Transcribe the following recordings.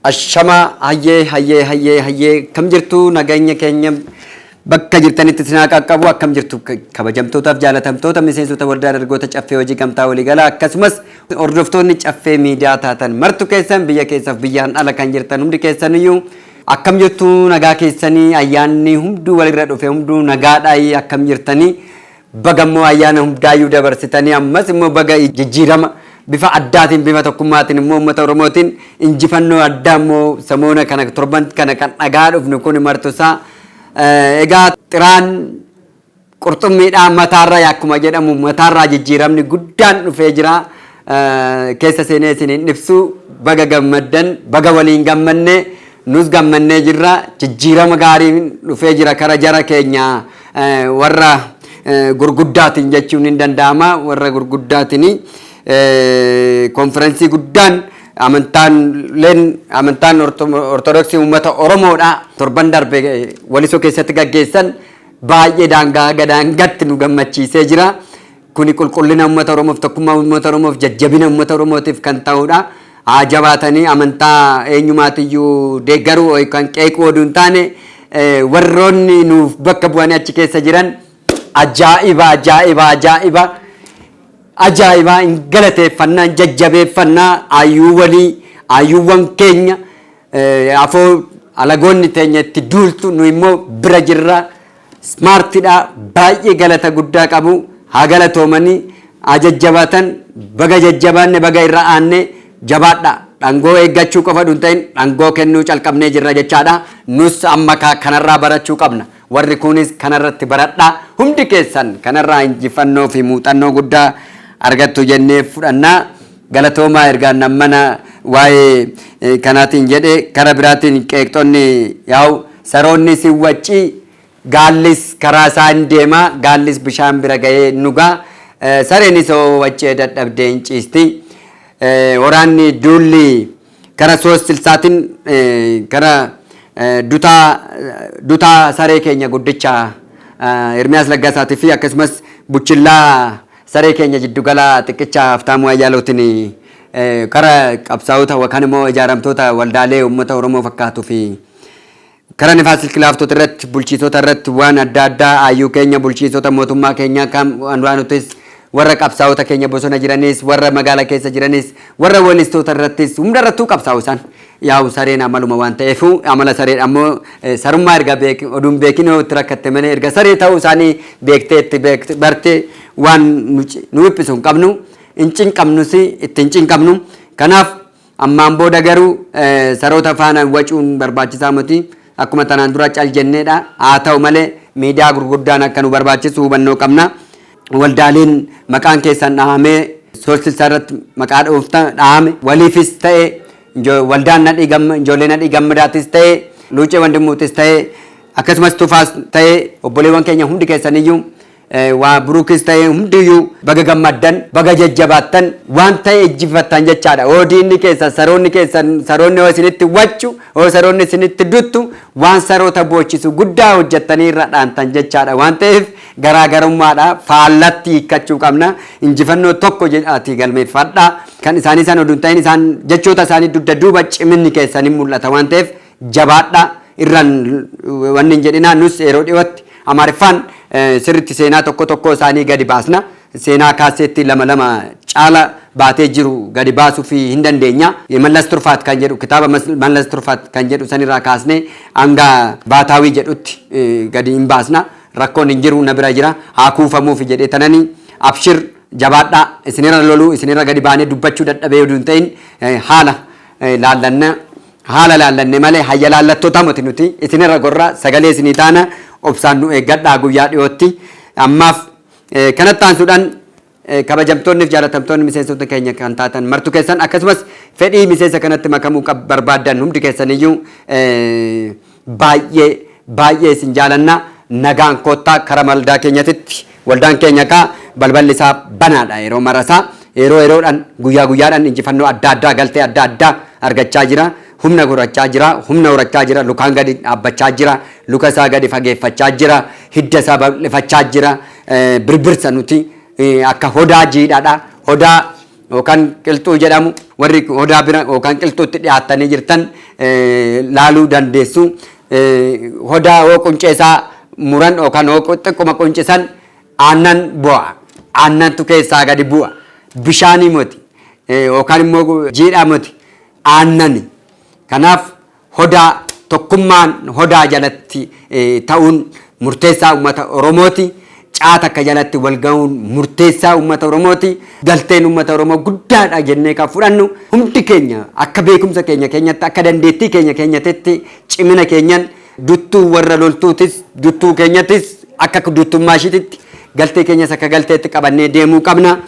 Ashama hayyee hayyee hayyee hayyee, akkam jirtu? Nageenya keenya bakka jirtanitti isin haa qaqqabu. Akkam jirtu, kabajamtootaaf jaalatamtoota miseensota Waldaa Dargaggoota Caffee Hojii Gamtaa Waliigalaa, akkasumas hordoftoonni Caffee Miidiyaa taatan martu keessan, biyya keessaaf biyyaan ala kan jirtan hundi keessaniyyuu, akkam jirtu? Nagaa keessanii? Ayyaanni hunduu walirra dhufe hunduu nagaadhaa? Akkam jirtanii? Baga immoo ayyaana hundaayyuu dabarsitanii, ammas immoo baga jijjiirama bifa addaatiin, bifa tokkummaatiin immoo uummata Oromootiin injifannoo addaa immoo samoona kana, torban kana kan dhagaa dhufnu kun martusaa. Egaa xiraan qurxummiidhaan mataarraa akkuma jedhamu, mataarraa jijjiiramni guddaan dhufee jira. Keessa seenee isiniin ibsu. Baga gammaddan, baga waliin gammanne, nus gammannee jirra. Jijjiirama gaariin dhufee jira kara jara keenya warra gurguddaatiin jechuun hin danda'ama. Warra gurguddaatiin konferensii guddaan amantaan leen amantaan Ortodoksii uummata Oromoodha torban darbe Walisoo keessatti gaggeessan baay'ee daangaa gadaangatti nu gammachiisee jira. Kuni qulqullina uummata Oromoof, tokkummaa uummata Oromoof, jajjabina uummata Oromootiif kan ta'udha. Haa jabaatanii, amantaa eenyumaatiyyuu deeggaruu yookaan qeequu oduu hin taane, warroonni nuuf bakka bu'anii achi keessa jiran ajaa'iba, ajaa'iba, ajaa'iba, ajaa'iba! Hin galateeffannaa, hin jajjabeeffannaa. Ayyuu walii ayyuuwwan keenya afoo alagoonni teenya itti duultu, nu immoo bira jirra. Smartidha, baay'ee galata guddaa qabu. Haa galatoomanii, haa jajjabaatan. Baga jajjabaanne, baga irra aanne. Jabaadha. Dhangoo eeggachuu qofa hin ta'in, dhangoo kennuu calqabnee jirra jechaadha. Nus amma kanarraa barachuu qabna. Warri kunis kanarratti baradhaa. Hundi keessan kanarraa injifannoo fi muuxannoo guddaa argattu jennee fudhannaa. Galatoomaa. Ergaan nammana waa'ee kanaatiin jedhe. Kara biraatiin qeeqxonni yaa'u, saroonni si waccii, gaallis karaa isaa hin deema, gaallis bishaan bira ga'ee nugaa, sareenis waccee dadhabdee hin ciisti. Waraanni duulli kara soos silsaatiin kara dutaa dutaa saree keenya guddicha Ermiyaas Laggasaatii fi akkasumas buchillaa saree keenya jiddugala xiqqicha Haftaamuu Ayyaalootiin kara qabsaa'ota yookaan immoo ijaaramtoota waldaalee uummata Oromoo fakkaatuu fi kara Nifaas Silk Laaftota irratti, bulchiisota irratti waan adda addaa, ayyuu keenya, bulchiisota mootummaa keenyaa kam waan warra qabsaa'ota keenya bosona jiranis, warra magaalaa keessa jiranis, warra walistoota irrattis, hunda irrattuu qabsaa'u isaan. Yaa'u sareen amaluma waan ta'eef, amala sareen ammoo sarummaa erga beek oduun beekin itti rakkatte malee, erga saree ta'uu isaanii beektee itti barte waan nu dhiphisu hin qabnu, hin cinqabnus, itti hin cinqabnu. Kanaaf ammaan booda garuu saroota faana wacuun barbaachisaa miti. Akkuma tanaan dura cal jenneedha. Haa ta'u malee miidiyaa gurguddaan akka nu barbaachisu hubannoo qabna. Waldaaleen maqaan keessan dhahamee soolsilsaa irratti maqaa dhoofta dhahame waliifis ta'e, waldaan Nadhii Gamma, ijoollee Nadhii Gammadaatis ta'e, Luucee Wandimmuutis ta'e, akkasumas Tufaas ta'e, obboleewwan keenya hundi keessaniyyuu, waa Buruukis ta'e, hundiyyuu baga gammaddan, baga jajjabaattan, waan ta'e ijjifattan jechaadha. Hoo diinni keessan, saroonni keessan, saroonni hoo isinitti waccu, hoo saroonni isinitti duttu, waan saroota boochisu guddaa hojjettanii irra dhaantan jechaadha. Waan ta'eef garaagarummaadha faallatti hiikkachuu qabna. Injifannoo tokko jedhaati galmeeffadha. Kan isaanii san oduu hin ta'in, isaan jechoota isaanii dugda duuba ciminni keessanii mul'ata. Waan ta'eef jabaadha, irraan wanni hin jedhinaa. Nus yeroo dhiyootti Amaariffaan sirriitti seenaa tokko tokko isaanii gadi baasna. Seenaa kaaseetti lama lama caala baatee jiru gadi baasuu fi hin dandeenya. Mallas Turfaat kan jedhu, kitaaba Mallas Turfaat kan jedhu sanirraa kaasnee hanga Baataawii jedhutti gadi hin baasna. Rakkoon hin jiru, na bira jira, haa kuufamuufi jedhee tananii. Abshir, jabaadhaa. Isinirra loluu, isinirra gadi baanee dubbachuu dadhabee oduu hin ta'in, haala laallanna, haala laallanne malee hayya laallattoota miti nuti. Isinirra gorra, sagalee isinii taana. Obsaan nu eeggadhaa guyyaa dhiyootti. Ammaaf kanatti aansuudhaan, kabajamtoonni fi jaalatamtoonni miseensota keenya kan taatan martu keessan, akkasumas fedhii miseensa kanatti makamuu barbaaddan hundi keessaniyyuu, baay'ee baay'ee isin jaalanna. Nagaan koottaa kara waldaa keenyatitti. Waldaan keenya kaa balballi isaa banaadha yeroo marasaa. Yeroo yeroodhaan, guyyaa guyyaadhaan injifannoo adda addaa, galtee adda addaa argachaa jira. Humna horachaa jira, humna horachaa jira, lukaan gadi dhaabbachaa jira, luka isaa gadi fageeffachaa jira, hidda isaa bal'ifachaa jira. Birbirsa nuti akka hodaa jiidhaadha. Hodaa yookaan qilxuu jedhamu warri Odaa bira yookaan qilxuutti dhiyaattanii jirtan laaluu dandeessu. Odaa hoo qunceesaa muran yookaan hoo xiqquma quncisan aannan bu'a. Aannantu keessaa gadi bu'a. Bishaanii miti yookaan immoo jiidhaa miti, aannani. Kanaaf Odaa, tokkummaan Odaa jalatti ta'uun murteessaa uummata Oromooti. Caata akka jalatti wal ga'uun murteessaa uummata Oromooti. Galteen uummata Oromoo guddaadha jennee kan fudhannu hundi keenya akka beekumsa keenya keenyatti, akka dandeettii keenya keenyatti, cimina keenyan duttuu warra loltuutis, duttuu keenyattis akka duttummaa ishiititti, galtee keenyas akka galteetti qabannee deemuu qabna.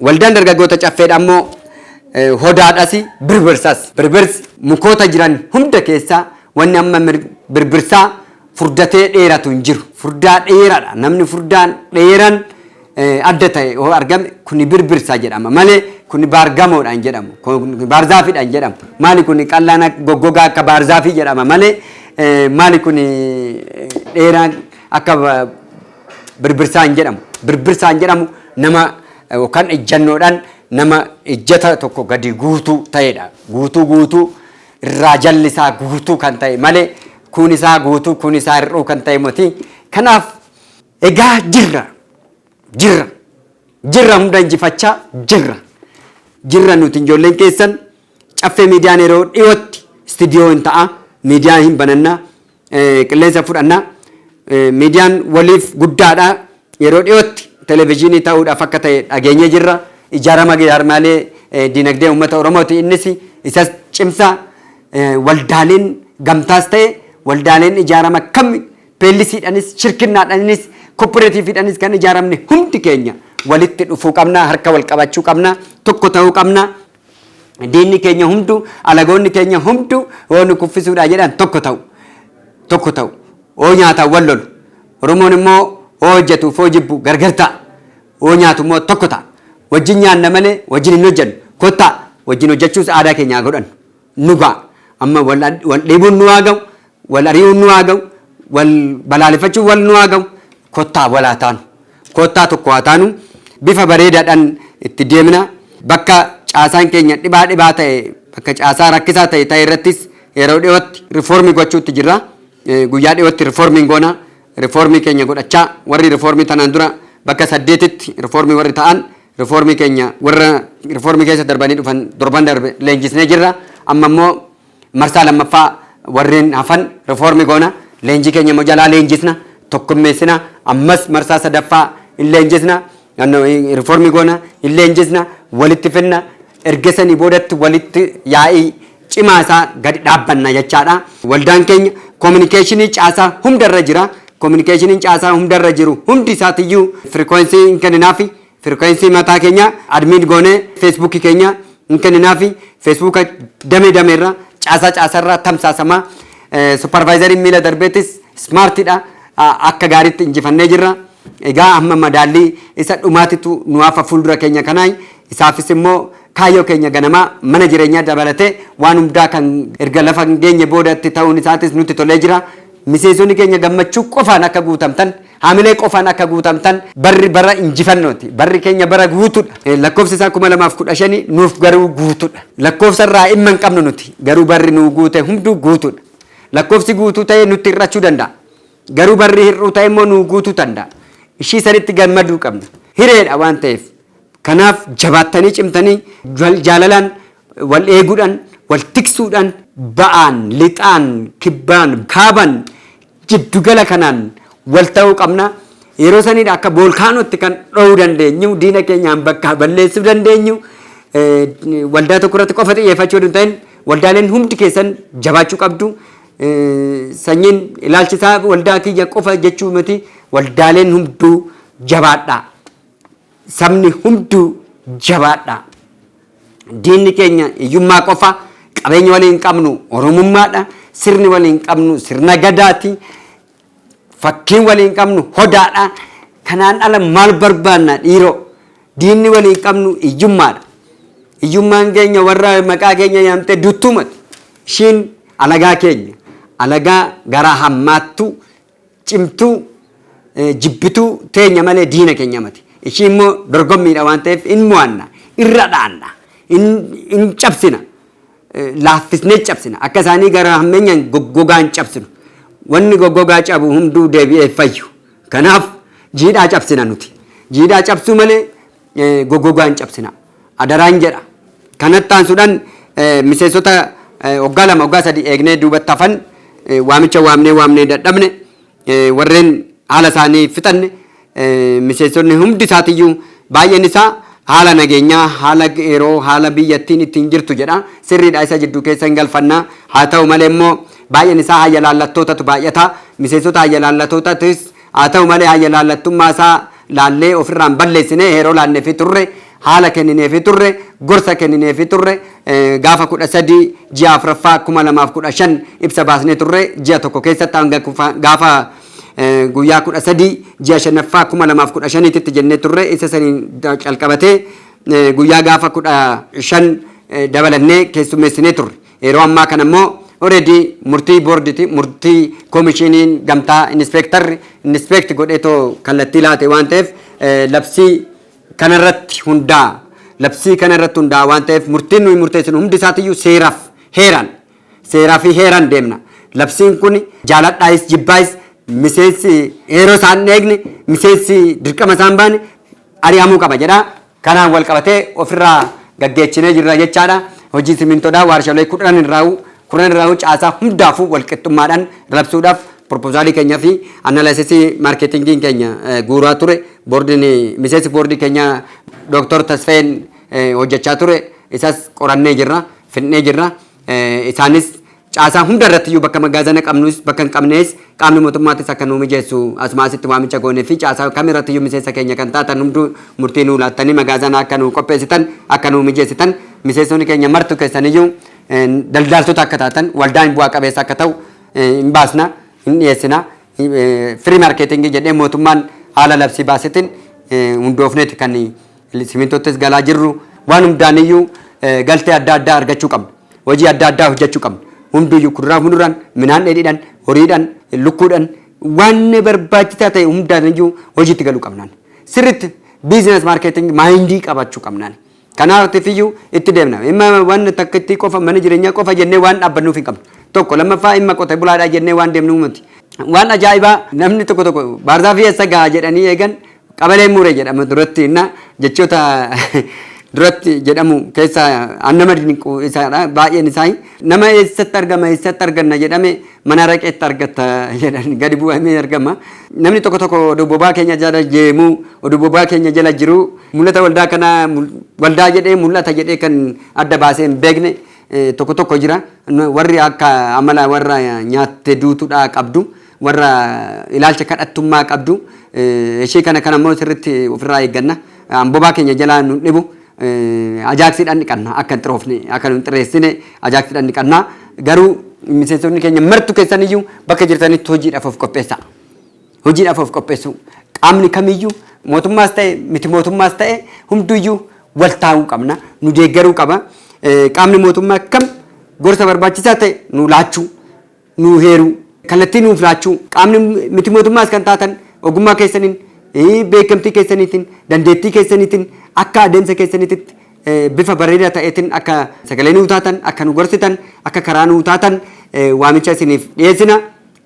Waldaan dargaggoota caffeedha ammoo Odaadhas, birbirsas. Birbirsi mukoota jiran hunda keessaa wanni amma birbirsaa furdatee dheeratu hin jiru. Furdaa dheeraadha. Namni furdaan dheeran adda ta'e yoo argame kuni birbirsa jedhama malee kuni baargamoodha hin jedhamu. Kuni baarzaafiidha hin jedhamu. Maali kuni qallaan goggogaa akka baarzaafii jedhama malee maali kuni dheeraan akka birbirsaa hin jedhamu. Birbirsaa hin jedhamu nama yookaan ejjannoodhaan nama ejjata tokko gadi guutuu ta'edha. Guutuu guutuu irraa jalli isaa guutuu kan ta'e malee kun isaa guutuu kun isaa hir'uu kan ta'e miti. Kanaaf egaa jirra jirra jirra, hunda injifachaa jirra. Jirra nuti ijoolleen keessan. Caffee Miidiyaan yeroo dhiyootti istiidiyoo hin ta'a. Miidiyaa hin banannaa. Qilleensa fudhannaa. Miidiyaan waliif guddaadha. Yeroo dhiyootti televezyiinii ta'uudhaaf akka ta'e dhageenyee jirra. Ijaarama jaarmaalee dinagdee uummata Oromooti innis, isas cimsaa. Waldaaleen gamtaas ta'e waldaaleen ijaarama kam peellisiidhaanis, shirkinnaadhaanis, kooperaatiiviidhaanis kan ijaaramne hundi keenya walitti dhufuu qabna, harka wal qabachuu qabna, tokko ta'uu qabna. Diinni keenya hunduu, alagoonni keenya hunduu yoo nu kuffisuudha jedhan tokko ta'u. Tokko ta'u. Oo nyaataan wal lolu. Oromoon immoo oo hojjetuuf oo jibbu gargar ta'a. Oo nyaatu immoo tokko ta'a. Wajjin nyaanna malee wajjin hin hojjennu. Kottaa wajjin hojjechuus aadaa keenya haa godhannu. Nu ga'a. Amma wal dhiibuun nu haa ga'u. Wal ari'uun nu haa ga'u. Wal balaaleffachuun wal nu haa ga'u. Kottaa wal haa taanu. Kottaa tokko haa taanu. Bifa bareedaadhaan itti deemna. Bakka caasaan keenya dhibaa dhibaa ta'e, bakka caasaa rakkisaa ta'e ta'e irrattis yeroo dhiyootti rifoormii gochuutti jirra. Guyyaa dhiyootti rifoormiin goona. Rifoormii keenya godhachaa warri rifoormii tanaan dura bakka saddeetitti rifoormii warri ta'an, rifoormii keenya warra rifoormii keessa darbanii dhufan torban darbe leenjisnee jirra. Amma immoo marsaa lammaffaa warreen hafan rifoormii goona. Leenjii keenya immoo jalaa leenjisna, tokkummeessina. Ammas marsaa sadaffaa hin leenjisna. Rifoormii goona, hin leenjisna, walitti finna. Erga sanii boodatti walitti yaa'ii cimaa isaa gadi dhaabbanna jechaadha. Waldaan keenya koominikeeshinii caasaa hundarra jira. Koominikeeshiniin caasaa hundarra jiru hundi isaatiyyuu frequency hin kenninaafi. Frequency mataa keenya admin goonee Feesbuukii keenya hin kenninaafi. Feesbuuka damee dameerra, caasaa caasarraa tamsaasamaa. Supervisoriin miila darbeetis smartiidha. Akka gaariitti injifannee jirra. Egaa amma madaallii isa dhumaatitu nu hafa fuuldura keenya kanaa. Isaafis immoo kaayyoo keenya ganamaa mana jireenyaa dabalatee waan hundaa kan erga lafa hin geenye boodatti ta'uun isaatis nutti tolee jira. Miseensonni keenya gammachuu qofaan akka guutamtan, haamilee qofaan akka guutamtan, barri bara injifannooti. Barri keenya bara guutuudha. Lakkoofsi isaa 2015 nuuf garuu guutuudha. Lakkoofsa irraa dhimma hin qabnu nuti. Garuu barri nuu guute hunduu guutuudha. Lakkoofsi guutuu ta'ee nutti hir'achuu danda'a. Garuu barri hir'uu ta'e immoo nuu guutuu danda'a. Ishii sanitti gammaduu qabna. Hireedha waan ta'eef. Kanaaf jabaattanii cimtanii jaalalaan wal eeguudhaan, wal tiksuudhaan, ba'aan, lixaan, kibbaan, kaaban, jiddugala kanaan wal ta'uu qabna. Yeroo sanidha akka boolkaanootti kan dho'uu dandeenyu, diina keenyaan bakka balleessuu dandeenyu. Waldaa tokko irratti qofa xiyyeeffachuu hin ta'in, waldaaleen hundi keessan jabaachuu qabdu. Sanyiin ilaalchisaa waldaa kiyya qofa jechuu miti, waldaaleen hunduu jabaadhaa. Sabni hunduu jabaadhaa. Diinni keenya hiyyummaa qofa, qabeenya waliin qabnu Oromummaadha. Sirni waliin qabnu sirna gadaati. Fakkiin waliin qabnu Odaadha. Kanaan ala maal barbaanna dhiiroo? Diinni waliin qabnu hiyyummaadha. Hiyyummaan keenya warra maqaa keenya yaamtee duttuumati. Ishiin alagaa keenya. Alagaa garaa hammaattuu, cimtuu, jibbituu teenya malee diina keenya mati. Ishii immoo dorgommiidha waan ta'eef in mo'anna. Irra dhaanna. Hin cabsina. Laaffisnee cabsina. Akka isaanii gara hammeenyaan goggogaa hin cabsinu. Wanni goggogaa cabu hunduu deebi'ee fayyu. Kanaaf jiidhaa cabsina nuti. Jiidhaa cabsuu malee goggogaa hin cabsina. Adaraan jedha. Kanatti aansuudhaan miseensota waggaa 2 waggaa 3 eegnee duubatti hafan, waamicha waamnee waamnee dadhabne, warreen haala isaanii fixanne, miseensonni hundi isaatiyyuu baay'een isaa haala nageenyaa, haala yeroo, haala biyyattiin ittiin jirtu jedha. Sirriidha, isa jidduu keessa hin galfannaa. Haa ta'u malee immoo baay'een isaa hayya laallattootatu baay'ata. Miseensota hayya laallatootatis haa ta'u malee hayya laallattummaa isaa laallee ofirraan balleessinee yeroo laanneefi turre, haala kennineefi turre, gorsa kennineefi turre. Gaafa 13 ji'a 4ffaa 2015 ibsa baasnee turre. Ji'a tokko keessatti hanga gaafa guyyaa 13 ji'a 5ffaa 2015tti jennee turre. Isa saniin calqabatee guyyaa gaafa 15 dabalannee keessummeessinee turre. Yeroo ammaa kana immoo already murtii boorditi, murtii koomishiniin gamtaa inspectorri inspect godheetoo kallattii laate waan ta'eef, labsii kanarratti hundaa waan ta'eef, murtiin nuyi murteessinu hundi isaatiyyuu seeraaf heeraan, seeraa fi heeraan deemna. Labsiin kun jaaladhaayis jibbaayis miseensi yeroo isaan eegne, miseensi dirqama isaan baane ari'amuu qaba jedha. Kanaan wal qabatee ofirraa gaggeessinee jirra jechaadha. Hojii simintoodhaa waarshaalee 10 irraa'u caasaa hundaafuu wal qixxummaadhaan labsuudhaaf proposalii keenya fi analysisii marketingiin keenya guuraa ture. Boordiin, miseensi boordii keenya Dooktor Tasfeen hojjechaa ture. Isas qorannee jirra, fidnee jirra. Isaanis caasaa hunda irratti iyyuu bakka magaazana qabnus bakka hin qabnees qaamni mootummaattis akka nuu mijeessu asuma asitti waamicha goonee fi caasaa kam irratti iyyuu miseensa keenya kan taatan hunduu murtii nuu laattanii magaazana akka nuu qopheessitan, akka nuu mijeessitan, miseensonni keenya martu keessaniyyuu daldaaltota akka taatan, waldaan bu'aa qabeessa akka ta'u hin baasna, hin dhiyeessina. Free marketingii jedhee mootummaan haala labsii baasetiin hundoofneeti kan simintottis galaa jirru. Waan hundaaniyyuu galtee adda addaa argachuu qabna, hojii adda addaa hojjechuu qabna. Hunduyyuu kuduraa, muduraan, midhaan dheedhiidhaan, horiidhaan, lukkuudhaan, waan barbaachisaa ta'e hundaaniyyuu hojiitti galuu qabnaan. Sirriitti business marketing mindii qabaachuu qabnaan. Kanaatiif iyyuu itti deemna. Dhimma waan takka itti qofa mana jireenyaa qofa jennee waan dhaabbannuuf hin qabnu. Tokko lammaffaa dhimma qote bulaadhaa jennee waan deemnu miti. Waan ajaa'ibaa namni tokko tokko baarzaafii eessa gahaa jedhanii eegan, qabaleen muree jedhama duratti inna jechoota duratti jedhamu keessa nama dinqu isaadha baay'een isaa. Nama eessatti argama, eessatti arganna jedhame, mana raqeetti argatta jedhan, gadi bu'amee argama. Namni tokko tokko oduu bobaa keenya jala deemu, oduu bobaa keenya jala jiru, mul'ata waldaa kana waldaa jedhee, mul'ata jedhee kan adda baasee hin beekne tokko tokko jira. Warri akka amala warra nyaatte duutuudhaa qabdu, warra ilaalcha kadhattummaa qabdu, ishee kana kana immoo sirriitti ofirraa eegganna. Bobaa keenya jalaa nu dhibu ajaaksiidhaan dhiqanna, akka hin xiroofne, akka hin xireessine ajaaksiidhaan dhiqanna. Garuu miseensonni keenya martu keessaniyyuu bakka jirtanitti hojiidhaaf of qopheessa. Hojiidhaaf of qopheessu. Qaamni kamiyyuu mootummaas ta'e miti mootummaas ta'e hunduyyuu wal taa'uu qabna. Nu deeggaruu qaba. Qaamni mootummaa kam gorsa barbaachisaa ta'e nu laachuu, nu heeruu, kallattii nuuf laachuu, qaamni miti mootummaas kan taatan ogummaa keessaniin, beekamtii keessaniitiin, dandeettii keessaniitiin, akka adeemsa keessaniitti bifa bareedaa ta'eetiin akka sagalee nuu taatan, akka nu gorsitan, akka karaa nuu taatan waamicha isiniif dhiyeessina.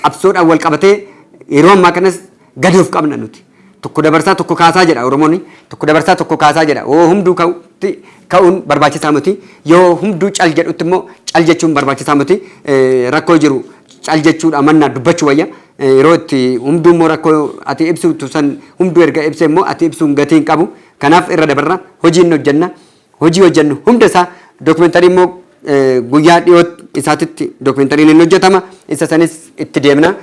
Qabsoodhaan wal qabatee yeroo ammaa kanas gadi of qabna nuti. Tokko dabarsaa tokko kaasaa jedha Oromoon. Tokko dabarsaa tokko kaasaa jedha. Yoo hunduu ka'utti ka'uun barbaachisaa miti. Yoo hunduu cal jedhutti immoo cal jechuun barbaachisaa miti. Rakkoo jiru cal jechuudha mannaa dubbachuu wayya. Yeroo itti hunduu immoo rakkoo ati ibsutu san hunduu erga ibse immoo ati ibsuun gatii hin qabu. Kanaaf irra dabarra, hojii hin hojjenna. Hojii hojjennu hunda isaa documentary immoo guyyaa dhiyoo isaatitti documentaryn hin hojjetama. Isa sanis itti deemna,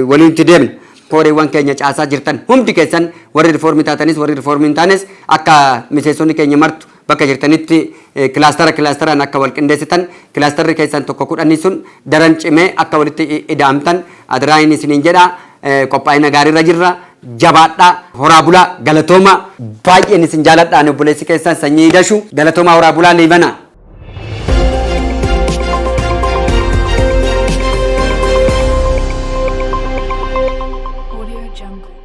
waliin itti deemna. Kooreewwan keenya caasaa jirtan hundi keessan, warri rifoormii taatanis warri rifoormii hin taanes, akka miseensonni keenya martu bakka jirtanitti clustera clusteraan akka wal qindeessitan, clusterri keessan tokko kudhanii sun daran cimee akka walitti ida'amtan adaraayin isiniin jedha. Qophaa'ina gaariirra jirra. Jabaadhaa, horaa bulaa, galatooma. Baay'een isin jaaladhaan, obboleessi keessan Sanyii Dashu. Galatoomaa, horaa bulaa, liibana. Audio Jungle.